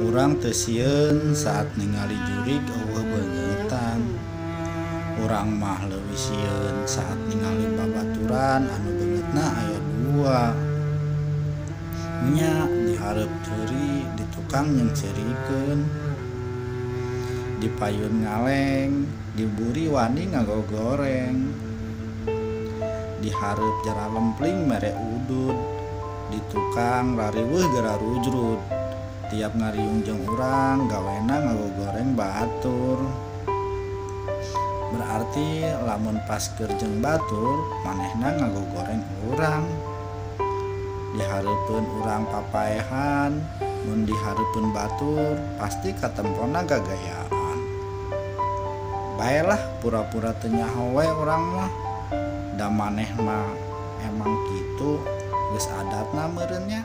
Urang teu sieun saat ningali jurig eueuh beungeutan. Urang mah leuwih sieun saat ningali babaturan anu beungeutna aya dua. Nya dihareup ceuri di tukang nyeungceurikeun. Di payun ngaleng, di buri wani ngagogoreng. Dihareup jaralempling mere udud, di tukang rariweuh geura rujrud. Tiap ngariung jeung urang gawena ngagogoreng batur. Berarti lamun pas keur jeung batur manehna ngagogoreng urang. Dihareupeun urang papaehan, mun dihareupeun batur pasti katempona gagayaan. Baelah pura-pura teu nyaho we urang mah. Da maneh mah emang kitu geus adatna meureun nya.